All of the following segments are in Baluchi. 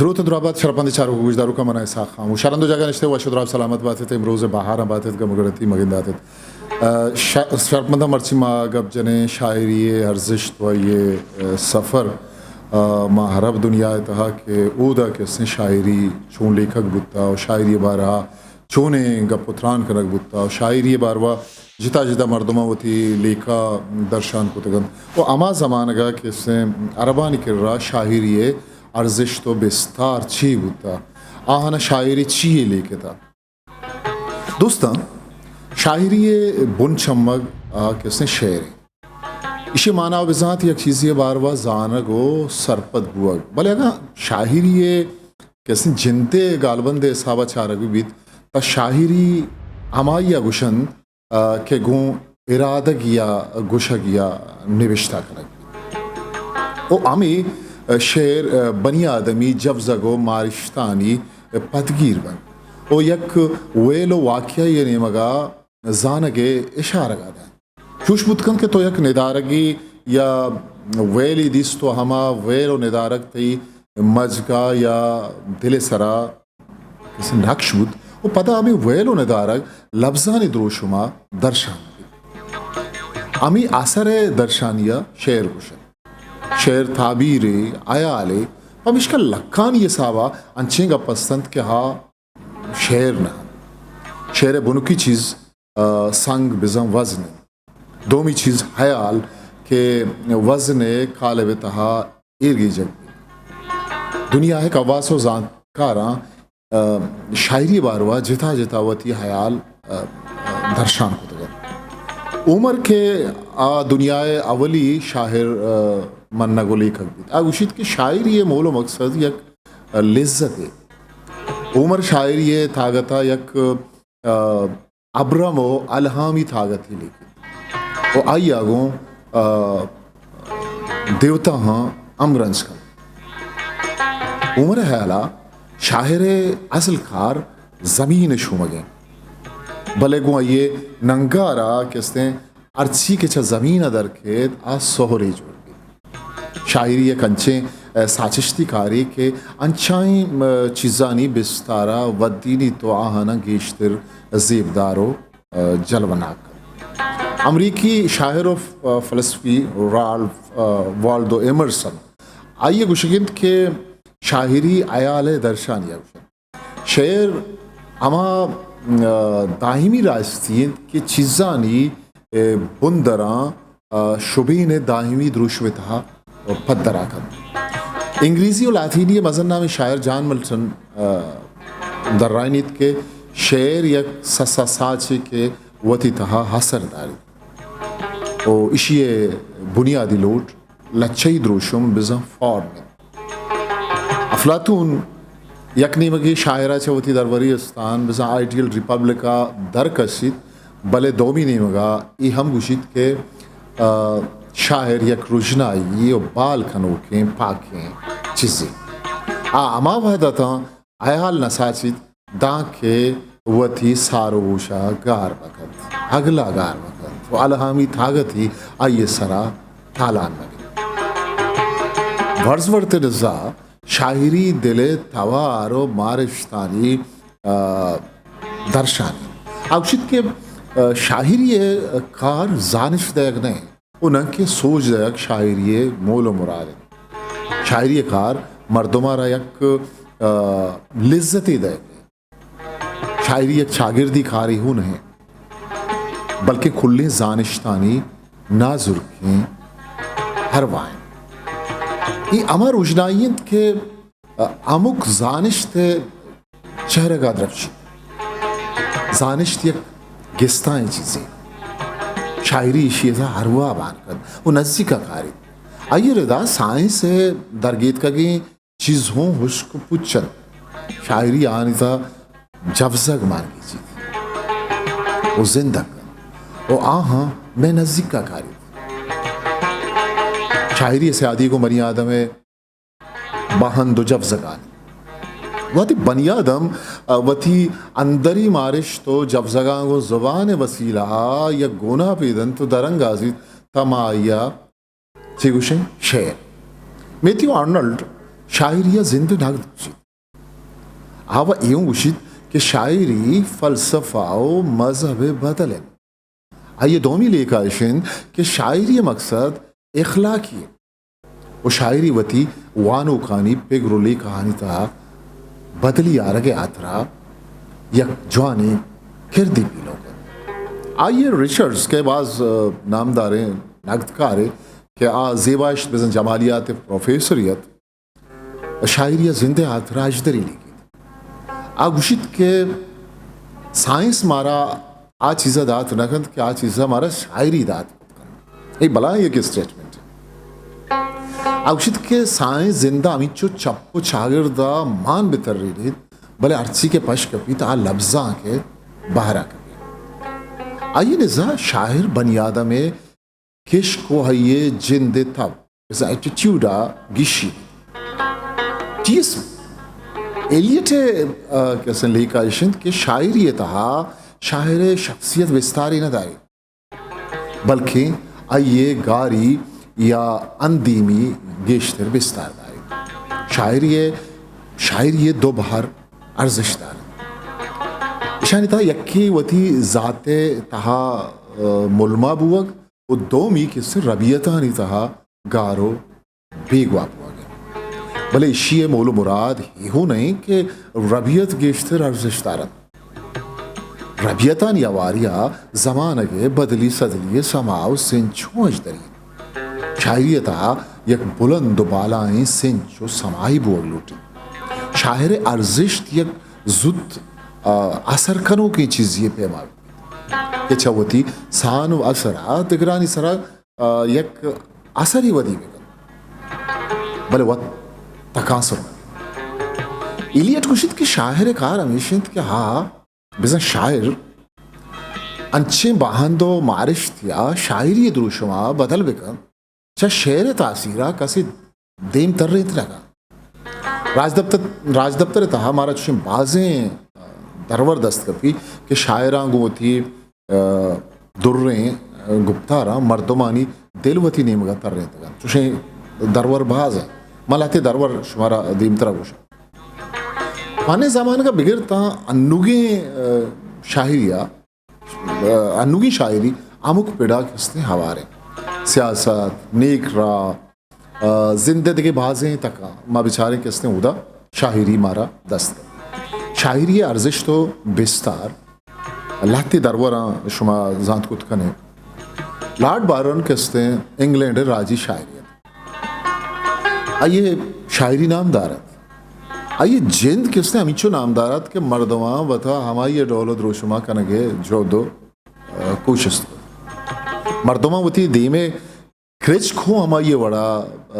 دروت ءُ دراہ بات شرپمند چاروک ءُ گوشداروکاں، من ءَ اسحاق خان۔ شرند ءُ جاگہ نشتگ، وش ءُ دراہ سلامت بات ات، امروز ءِ بہاراں بات ات، گم ءُ گڑتی مہ گندات ات۔ ءَ، ش-، شرپمنداں، مرچی ما گپ جنیں شاعری ءِ ارزشت ءُ آئی ءِ، ءَ، سفر، ءَ، ماں عرب دنیا ءِ تہا کہ اودا کہ استیں شاعری چون لیکگ بوتا ءُ شاعری ءِ بارہ ءَ چونیں گپ ءُ تران کنگ بوتا ءُ شاعری ءِ باروا جتا جتا مردماں وتی لیکہ درشان کتگ انت ءُ ہما زمانگ ءَ کہ استیں عربانی کرا شاعری ءِ ارزشت ءُ بستار چی بوتا، آہاں شاعری چی یے لیکتا۔ دوستاں، شاعری ءِ بن چمگ ءَ کہ استیں شعر انت۔ ایشی مانا ءَ بزانت یک چیزے ءِ باروا زانگ ءُ سرپد بوگ۔ بلے اگاں شاعری ءِ کہ استیں جند ءِ گالبند ءِ حساب ءَ چارگ بہ بیت، تہ شاعری ہمائی ءَ گوشنت، ءَ، کہ گوں ارادگی ءَ گوشگ یا نبشتہ کنگ بیت۔ ءُ ہمے، ءَ، شعر، ءَ، بنی آدمی جبزگ ءُ مارشتانی پدگیر بنت ءُ یک ویل ءُ واقعہ ءِ نیمگ ءَ زانگ ءِ اشارگ ءَ دنت۔ چوش بوت کنت کہ تو یک ندارگے یا ویلے دیست ءُ ہما ویل ءُ ندارگ تئی مجگ ءَ یا دل ءِ سرا کسے نقش بوت ءُ پدا ہمے ویل ءُ ندارگ لبزانی دروشم ءَ درشان بیت۔ ہمے اثر ءِ درشانی ءَ شعر گوشنت۔ شعر تعبیرے، ہیالے، پمیشکا لکھانی حساب ءَ انچیں گپ است انت کہ آ شعر نہ انت۔ شعر ءِ بنکی چیز، ءَ، سنگ بزاں وزن انت۔ دومی چیز ہیال کہ وزن ءِ کالب ءِ تہا ایرگیجگ بیت۔ دنیا ءِ کواس ءُ زانتکاراں، ءَ، شاعری ءِ باروا جتا جتا وتی ہیال، ءَ، درشان کتگ انت۔ عمر کہ آ دنیا ءِ اولی شاعر، ءَ، منگ ءُ لیکگ بیت، آ گوشیت کہ شاعری ءِ مول ءُ مقصد یک لذتے۔ عمر شاعری ءِ تاگت ءَ یک، ءَ، ابرم ءُ الہامی تاگتے لیکیت ءُ آئی ءَ گوں، ءَ، دیوتاہاں ہمگرنچ کنت۔ عمر ءِ ہیال ءَ شاعر ءِ اصل کار زمین ءِ شومگ انت، بلے گوں آئی ءِ ننگار ءَ کہ استیں ہرچی کہ چہ زمین ءَ در کیت، آ سہرے جوڑ بیت۔ شاعری یک انچیں، ءَ، ساچشتی کارے کہ انچائیں، م-، چیزانی بستار ءَ ودینیت ءُ آہاناں گیشتر زیبدار ءُ، ءَ، جلوہ ناک کنت۔ امریکی شاعر ءُ ف-، فلسفی رالف، ءَ، والدو ایمرسن، آئی ءِ گوشگ انت کہ شاعری ہیال ءِ درشانی ءَ گوشنت۔ شعر ہما، ءَ، دائمی راستی انت کہ چیزانی، ءَ، بندراں، ءَ، شبین ءِ دائمی دروشم ءِ تہا پدرا کنت۔ انگریزی ءُ لاطینی ءِ مزن نامیں شاعر جان ملٹن، ءَ، درائینیت کہ شعر یک سسا ساچے کہ وتی تہا اثر داریت ءُ ایشی ءِ بنیادی لوٹ لچہی دروشم بزاں فارم انت۔ افلاطون یک نیمگے شاعر ءَ چہ وتی دربری استان بزاں آئیڈیل ریپبلک ءَ در کشیت، بلے دومی نیمگ ءَ اے ہم گوشیت کہ، ءَ، شاعر یک رژنائی ءُ بال کنوکیں پاکیں چیزے۔ آ ہما وہد ءَ تاں ہیال نہ ساچیت دانکہ وتی سار ءُ ہوش ءَ گار بہ کنت، اگل ءَ گار بہ کنت ءُ الہامی تاگتے آئی ءِ سر ءَ تالان بہ بیت۔ ورڈزورتھ ءِ نزا شاعری دل ءِ توار ءُ مارشتانی، ءَ، درشانی۔ آ گوشیت کہ، ءَ، شاعری ءِ کار زانش دئیگ نہ انت ءُ ننکہ سوج دئیگ شاعری ءِ مول ءُ مراد انت۔ شاعری ءِ کار مردم ءَ را یک، ءَ، لذتے دئیگ انت۔ شاعری یک چاگردی کارے ہوں نہ انت، بلکہ کلیں زانشتانی نازرکیں ہروا انت۔ اے ہما رژنائی انت کہ ہمک زانشت ءِ چہرگ ءَ درپشیت۔ زانشت یک گستائیں چیزے۔ شاعری ایشی ءَ ہروا مان کنت ءُ نزیک ءَ کاریت۔ آئی ءِ ردا سائنس ءِ درگیتکگیں چیز ہوں ہشک ءُ پچ انت۔ شاعری آنی تہا جبزگ مان گیجیت ءُ زندگ کنت ءُ آہاں مئے نزیک ءَ کاریت۔ شاعری ءِ سیادی گوں بنی آدم ءِ باہند ءُ جبزگانی۔ وہدے بنی آدم، ءَ، وتی اندری مارشت ءُ جبزگاں گوں زبان ءِ وسیلہ ءَ یک گوناپے دنت ءُ درانگازیت، تہ ما آئی ءَ چے گوشیں؟ شعر۔ میتھیو آرنلڈ شاعری ءَ زند ءِ نگد گوشیت۔ آ وَ اے اوں گوشیت کہ شاعری فلسفہ ءُ مذہب ءِ بدل اِنت۔ آئی ءِ دومی لیکہ اِش اِنت کہ شاعری ءِ مقصد اخلاقی اِنت ءُ شاعری وتی وانوکانی پگر ءُ لیکہانی تہا بدلی آرگ ءِ ہاترا یک جوانیں کردے پیلوک اِنت۔ آئی ءِ رچرڈز کہ باز، آ، نامداریں نگدکارے کہ آ زیبائشت بزاں جمالیات ءِ پروفیسرے اَت، شاعری ءِ زند ءِ ہاترا ہژدری لیکیت۔ آ گوشیت کہ سائنس مارا آ چیزا دات نہ کنت کہ آ چیزا مارا شاعری دات کت کنت۔ اے بلاہیں یک اسٹیٹمنٹ۔ آ گوشیت کہ سائنس زند ءَ ہمینچو چپ ءُ چاگرد ءَ مان بہ ترینیت، بلے ہرچی کہ پش کپیت آ لبزاں کہ بہر ءَ کپیت۔ آئی ءِ نزا شاعر بنی آدم ءِ کشک ءُ آئی ءِ جند ءِ تب، بزاں ایٹیٹیوڈ ءَ گیشی۔ ٹی ایس ایلیٹ ءِ، آ، کسیں لیکہ اِش اِنت کہ شاعری ءِ تہا شاعر ءِ شخصیت بستارے نہ داریت، بلکیں آئی ءِ گاری یا اندیمی گیشتر بستار داریت۔ شاعری ءِ، شاعری ءِ دو بہر ارزشت دار اِنت۔ اشانی تہا یکے وتی ذات ءِ تہا، آ، ملما بوگ ءُ دومی کسے ربیتانی تہا گار ءُ بیگواہ بوگ اِنت۔ بلے ایشی ءِ مول ءُ مراد اے ہوں نہ اِنت کہ ربیت گیشتر ارزشت دار اَنت۔ ربیتانی ہواری ءَ زمانگ ءِ بدلی سدلی ءِ سما ءُ سنچ ہوں ہژدری اِنت۔ شاعری ءِ تہا یک بلند ءُ بالائیں سنچ ءُ سماہے بوگ لوٹیت۔ شاعر ءِ ارزشت یک زوت، آ، اثر کنوکیں چیزے ءِ پیما کہ چہ وتی سان ءُ اثر ءَ دگرانی سرا، آ، یک اثرے ودی بہ کنت، بلے وت تکانسر مہ بیت۔ ایلیٹ گوشیت کہ شاعر ءِ کار ہمیش اِنت کہ آ، بزاں شاعر، انچیں باہند ءُ مارشت یا شاعری ءِ دروشم ءَ بدل بہ کنت، چہ شعر ءِ تاثیر ءَ کسے دیم ترینت نہ کنت۔ راجدپتر، راجدپتر ءِ تہا مارا چوشیں بازیں درور دست کپی کہ شاعراں گوں وتی، آ، دریں، آ، گپتاراں مردمانی دل وتی نیمگ ءَ ترینتگ اَنت۔ چوشیں درور باز اَنت۔ من لہتے درور شمارا دیمترا گوشاں۔ پانیں زمانگ ءَ بگر تاں انوگیں، آ، شاعری ءَ، آ، انوگیں شاعری ہمک پڑا کستیں ہواریں۔ سیاست، نیک راہ، آ، زند ءِ دگہ بازیں تکاں ما بچاریں کہ استیں اودا شاعری مارا دست کپیت۔ شاعری ءِ ارزشت ءُ بستار لہتے دروراں شما زانت کت کن ئے۔ لارڈ بائرن کہ استیں انگلینڈ ءِ راجی شاعرے اَت۔ آئی ءِ شاعری نامدار اَت۔ آئی ءِ جند کہ استیں ہمینچو نامدار اَت کہ مردماں وتا ہمائی ءِ ڈول ءُ دروشم ءَ کنگ ءِ جہد ءُ، آ، کوشست کت۔ مردماں وتی دیم ءِ کرچک ہوں ہمائی ءِ وڑا، آ،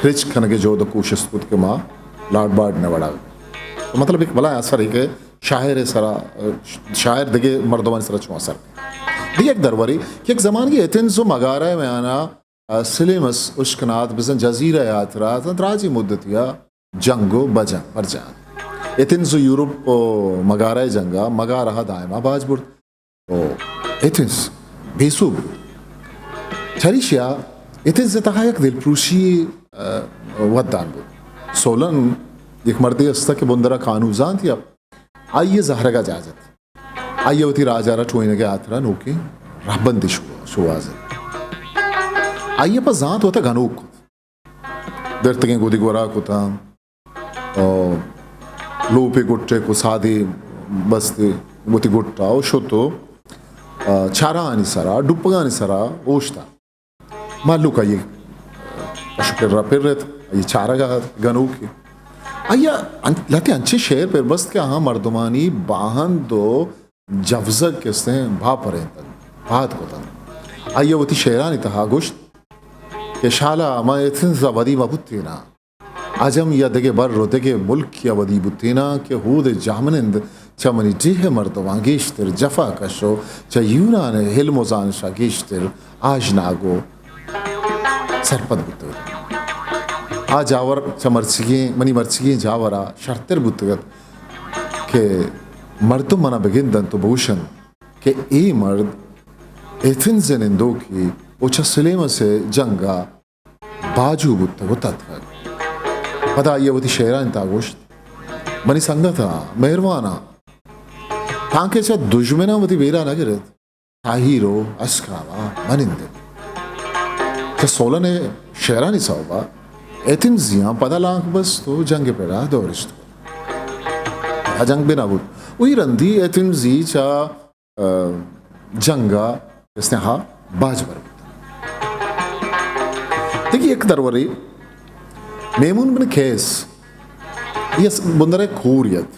کرچک کنگ ءِ جہد ءُ کوشست کت کہ ما لارڈ بائرن ءِ وڑا۔ تو مطلب ایک بلاہیں اثرے کہ شاعر ءِ سرا، آ، شاعر دگہ مردمانی سرا چون اثر کنت۔ دگہ یک درورے کہ یک زمانگے ایتھنز ءُ مگارہ ءِ میانا، آ، سلیمس اشکن اَت، بزاں جزیرہ ءِ ہاترا اَت، دراجیں مدتے ءَ جنگ ءُ بجنگ برجاہ اَت۔ ایتھنز ءُ یورپ ءُ مگارہ ءِ جنگ ءَ مگارہ ءَ دائم ءَ باج برت۔ ءُ ایتھنز بے سوب بوت۔ چریشی ءَ ایتھنز ءِ تہا یک دلپروشی، آ، ودان بوت۔ سولن یک مردے است کہ بندر ءَ کانو زانت یا آئی ءِ زہرگ ءَ جاہ جت۔ آئی ءَ وتی راج ءَ را ٹوہینگ ءِ ہاترا نوکیں رہبندے شو-، شوہاز اِت۔ آئی ءَ پہ زانت وتا گنوک کت۔ درتگیں گدی گورا کتاں، آ، لوپے گٹے کو سادے بستے وتی گٹا ءُ شت ءُ، آ، چارانی سرا، ڈپگانی سرا اوشتا۔ مہلوک آئی ءِ پش ءُ کرا پر اَت، آئی ءِ چارگ ءَ اَت، گنوکے۔ آئی ءَ ان-، لہتے انچیں شعر پر بست کہ آہاں مردمانی باہند ءُ جوزگ کہ استیں باپرینتگ، پاد کتنت۔ آئی ءَ وتی شعرانی تہا گوشت کہ شالا ما ایتھنز ءَ ودی مہ بوتیناں، عجم یا دگہ بر ءُ دگہ ملکے ءَ ودی بوتیناں کہ اود ءِ جہمنند چہ منی ڈیھ ءِ مردماں گیشتر جفا کش ءُ چہ یونان ءِ علم ءُ زانش ءَ گیشتر آژناگ ءُ سرپد بوتگ اَت۔ آ جاور چہ مرچیگیں، منی مرچیگیں جاور ءَ شرتر بوتگ اَت کہ مردم من ءَ بگند اَنت ءُ بگوش اَنت کہ اے مرد ایتھنز ءِ نندوکے ءُ چہ سلیمس ءِ جنگ ءَ باجو بوتگ ءُ تتکگ۔ پدا آئی ءَ وتی شعرانی تہا گوشت، منی سنگتاں، مہرواناں، تانکہ چہ دژمناں وتی بیرا نہ گرت، تاہیر ءُ اسکابا منندت۔ چہ سولن ءِ شعرانی سوبا ایتنزیاں پدا لانک بست ءُ جنگ ءِ پڑا دورشت کت۔ پدا جنگ بنا بوت۔ وہی رندی ایتنزی چہ، ءَ، جنگ ءَ استیں ہا باج بر بوت۔ دگہ یک درورے میمون بن قیس، یہ بندر ءِ کور یت۔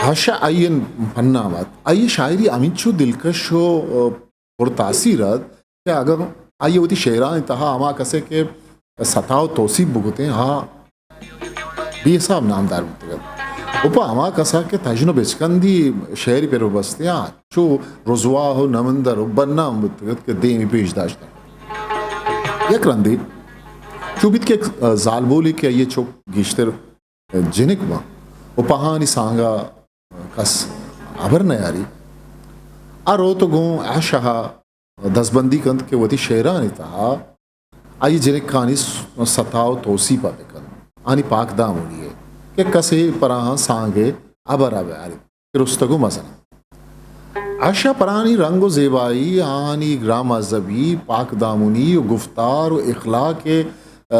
ہشہ آئی ءِ پنام ات۔ آئی ءِ شاعری ہمینچو دلکش ءُ، ءَ، پر تاثیر ات کہ اگاں آئی ءَ وتی شعرانی تہا ہما کسے کہ ستا ءُ توسیپ بکتیں، ہا بے حساب نامدار بوتگ ات۔ ءُ پہ ہما کسا کہ تژن ءُ بچکندی شعری پر بستیں، ہا چو رسوا ءُ نمندر ءُ بدنام بوتگ ات کہ دیمی پیش داشتگ۔ یک رندے چو بیت کہ یک زالبولے کہ آئی ءِ چک گیشتر جنک باں ءُ پہانی سانگا کس ہبر نیاری، آ روت ءُ گوں ہشہ ءَ دزبندی کنت کہ وتی شعرانی تہا آئی جنکانی س-، ستا ءُ توسیپ ءَ بکنت، آنی پاک دامنی ءَ کہ کسے پراہاں سانگ ءِ ہبر ءَ بیاریت کہ رستگ ءُ مزن انت۔ ہشہ پرانی رنگ ءُ زیبائی، آہانی گران مذہبی، پاک دامنی ءُ گفتار ءُ اخلاق ءِ، ءَ،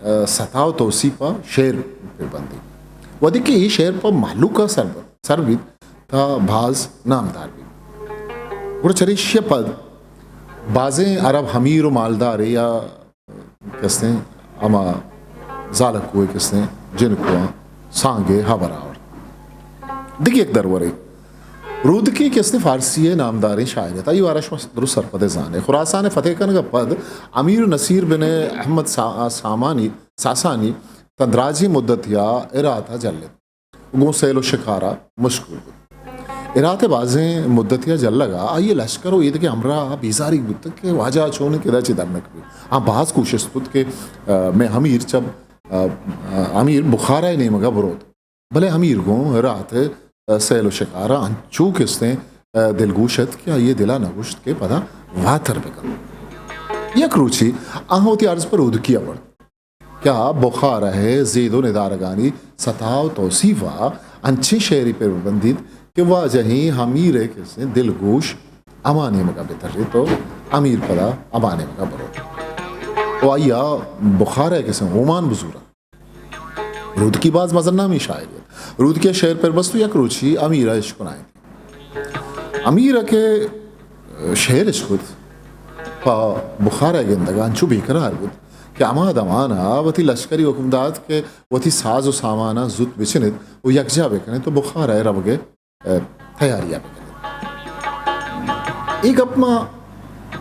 ءَ، ستا ءُ توسیپ ءَ شعر پر بندی۔ وہدے کہ اے شعر پہ مہلوک ءَ سر، سر بیت، تا باز نامدار بیت۔ گڑا چریشی ءَ پد بازیں عرب امیر ءُ مالدارے یا کستیں ہما زالکوئے کستیں جنکواں سانگے ہبر آورت۔ دگہ یک درورے رودکی کستیں فارسی ءِ نامداریں شاعر ات۔ آئی ءِ بارہ ءَ شما درست سرپد ءَ زان ئے۔ خراسان ءِ فتح کنگ ءَ پد امیر نصیر بن احمد سا-، سامانی، ساسانی تاں دراجیں مدتے ءَ ہرات ءَ جلت۔ گوں سیل ءُ شکار ءَ مشغول بوت۔ ہرات ءَ بازیں مدتے ءَ جلگ ءَ آئی ءِ لشکر ءُ ایدگہ ہمراہ بیزاریگ بوتگ کہ واجہ چون انت کہ ادا چہ در نہ کپیت۔ آ باز کوشست کت کہ، ءَ، مئے امیر چہ، ءَ، ءَ، امیر بخارا ءِ نیمگ ءَ بروت، بلے امیر گوں ہرات ءِ، ءَ، سیل ءُ شکار ءَ انچو کستیں، ءَ، دلگوش ات کہ آئی ءِ دل ءَ نہ گوشت کہ پدا واتر بہ کنت۔ یک روچے آہاں وتی عرض پہ رودکی ءَ برت کہ آ بخارا ءِ زید ءُ ندارگانی ستا ءُ توسیپ ءَ انچیں شعرے پر بندیت کہ واجہیں امیر ءِ کسیں دلگوش ہما نیمگ ءَ بہ تریت ءُ امیر پدا ہما نیمگ ءَ بروت ءُ آئی ءَ بخارا ءِ کسیں اومان بزورت۔ رودکی باز مزن نامیں شاعرے ات۔ رودکی ءِ شعر پر بست ءُ یک روچے امیر ءَ اشکنائینت۔ امیر ءَ کہ شعر اشکت، پہ بخارا ءِ گندگ ءَ انچو بے قرار بوت کہ ہما دمان ءَ وتی لشکری حکم دات کہ وتی ساز ءُ ساماناں زوت بچن ات ءُ یکجاہ بکن ات ءُ بخارا ءِ روگ ءِ، ءَ، تیاری ءَ بکن ات۔ اے گپ ما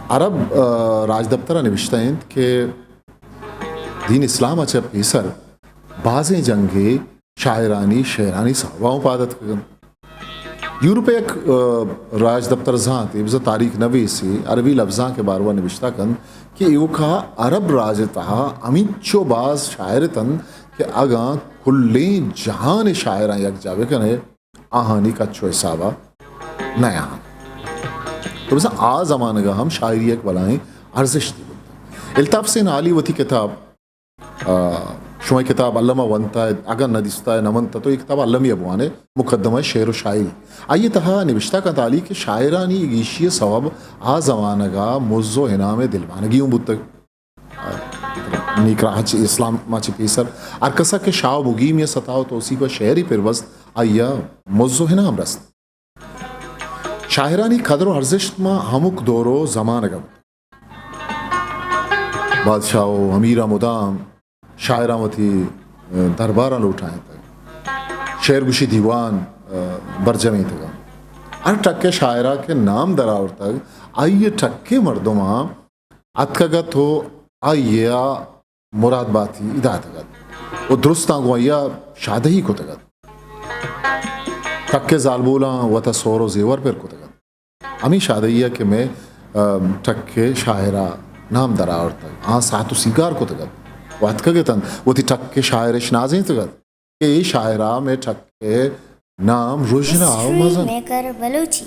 عرب، ءَ، راجدپتر ءَ نبشتہ انت کہ دین اسلام ءَ چہ پیسر بازیں جنگے شاعرانی شعرانی سوب ءَ اوں پاد اتکگ انت۔ یورپ ءِ یک، ءَ، راجدپتر زانتے، بزاں تاریخ نویسے، عربی لبزانک ءِ باروا نبشتہ کنت کہ ایوکا عرب راج ءِ تہا ہمینچو باز شاعر اتنت کہ اگاں کلیں جہان ءِ شاعراں یکجاہ بکن ئے، آہانی کچ ءُ حساب ءَ نیاہاں۔ تو بزاں آ زمانگ ءَ ہم شاعری یک بلاہیں ارزشتے بوت۔ الطاف حسین عالی وتی کتاب، آ، شما اے کتاب الم ءَ ونتہ، اگاں نہ دیستہ، نہ منتہ، تو اے کتاب المی ءَ بوان ئے، مقدمہ شعر ءُ شاعری۔ آئی ءِ تہا نبشتہ کنت عالی کہ شاعرانی گیشی ءِ سوب آ زمانگ ءَ مز ءُ انعام ءِ دلمانگی اوں بوتگ۔ آ، نیکراہ چہ اسلام ءَ چہ پیسر ہر کس ءَ کہ شاہ ءُ مقیم ءِ ستا ءُ توسیپ ءَ شعرے پر بست، آئی ءَ مز ءُ انعام رست۔ شاعرانی قدر ءُ ارزشت ماں ہمک دور ءُ زمانگ ءَ بوت۔ بادشاہ ءُ امیراں مدام شاعراں وتی، ءَ، درباراں لوٹائینتگ۔ شعر گوشی دیوان، ءَ، برجمینتگ انت۔ ہر ٹک ءِ شاعر ءَ کہ نام در آورتگ، آئی ءِ ٹک ءِ مردماں اتکگ ات ءُ آئی ءَ مراد باتی داتگ ات ءُ درستاں گوں آئی ءَ شادہی کتگ ات۔ ٹک ءِ زالبولاں وت ءَ سور ءُ زیور پر کتگ ات۔ ہمے شادہی ءَ کہ مئے، ام، ٹک ءِ شاعر ءَ نام در آورتگ، آہاں ساعت ءُ سیگار کتگ ات ءُ اتکگ اتنت، وتی ٹک ءِ شاعر اش نازینتگ ات کہ اے شاعر ءَ مئے ٹک ءِ نام رژنا ءُ مزن۔ History maker Balochi.